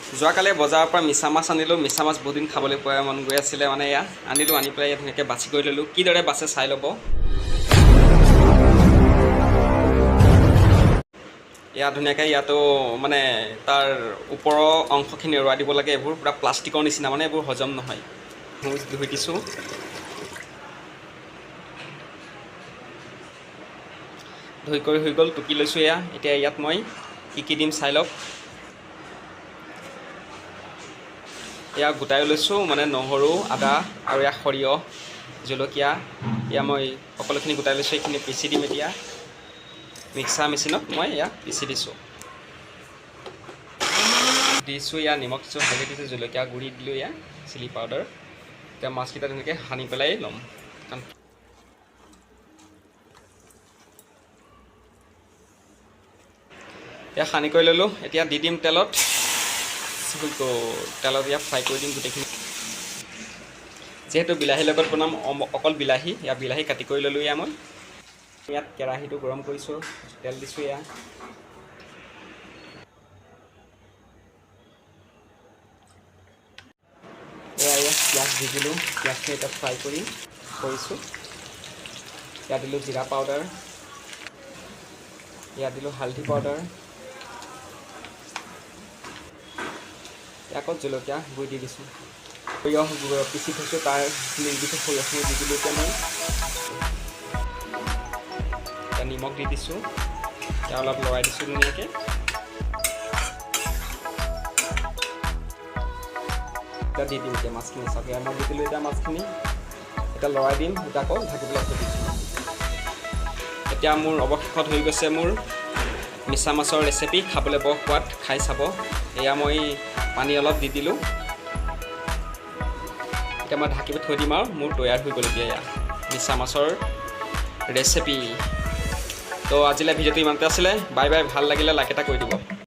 যোৱাকালি বজাৰৰ পৰা মিছা মাছ আনিলোঁ। মিছা মাছ বহুত দিন খাবলৈ পোৱা মন গৈ আছিলে, মানে এয়া আনিলোঁ। আনি পেলাই ইয়াত ধুনীয়াকৈ বাছি কৰি ল'লোঁ। কিদৰে বাছে চাই ল'ব। এয়া ধুনীয়াকৈ ইয়াতো মানে তাৰ ওপৰৰ অংশখিনি এৰুৱাই দিব লাগে। এইবোৰ পূৰা প্লাষ্টিকৰ নিচিনা, মানে এইবোৰ হজম নহয়। ধুই দিছোঁ। ধুই কৰি হৈ গ'ল, টুকি লৈছোঁ এয়া। এতিয়া ইয়াত মই কি কি দিম চাই লওক। এয়া গোটাই লৈছোঁ, মানে নহৰু, আদা আৰু এয়া সৰিয়হ, জলকীয়া। এয়া মই সকলোখিনি গোটাই লৈছোঁ। এইখিনি পিচি দিম এতিয়া মিক্সাৰ মেচিনত। মই এয়া পিচি দিছোঁ। দিছোঁ ইয়াত নিমখ দিছোঁ, হালধি দিছোঁ, জলকীয়া গুড়ি দিলোঁ, এয়া চিলি পাউডাৰ। এতিয়া মাছকেইটা ধুনীয়াকৈ সানি পেলাই ল'ম, কাৰণ এয়া সানি কৰি ল'লোঁ। এতিয়া দি দিম তেলত। হৈ গ'ল। তেলত ইয়াত ফ্ৰাই কৰি দিম গোটেইখিনি। যিহেতু বিলাহীৰ লগত বনাম, অকল বিলাহী, ইয়াত বিলাহী কাটি কৰি ল'লোঁ। এয়া মই ইয়াত কেৰাহীটো গৰম কৰিছোঁ, তেল দিছোঁ। এয়া এয়া ইয়াত পিঁয়াজ দি দিলোঁ। পিঁয়াজখিনি এতিয়া ফ্ৰাই কৰিছোঁ। ইয়াত দিলোঁ জিৰা পাউডাৰ, ইয়াত দিলোঁ হালধি পাউডাৰ, আকৌ জলকীয়া গুড়ি দি দিছোঁ। সৰিয়হ পিচি থৈছোঁ, তাৰখিনি দি দিছোঁ। সৰিয়হখিনি দি দিলোঁ। এতিয়া মই এতিয়া নিমখ দি দিছোঁ। এতিয়া অলপ লৰাই দিছোঁ ধুনীয়াকৈ। এতিয়া দি দিম এতিয়া মাছখিনি। চাওক, এয়া মই দি দিলোঁ এতিয়া মাছখিনি। এতিয়া লৰাই দিম। এতিয়া আকৌ ঢাকি পেলাই থৈ দিছোঁ। এতিয়া মোৰ অৱশেষত হৈ গৈছে মোৰ মিছা মাছৰ ৰেচিপি। খাবলৈ বৰ সোৱাদ, খাই চাব। এয়া মই পানী অলপ দি দিলোঁ। এতিয়া মই ঢাকি থৈ দিম আৰু মোৰ তৈয়াৰ হৈ গ'ল এতিয়া এয়া মিছা মাছৰ ৰেচিপি। তো আজিলৈ ভিডিঅ'টো ইমানতে আছিলে। Bye bye. ভাল লাগিলে লাইক এটা কৰি দিব।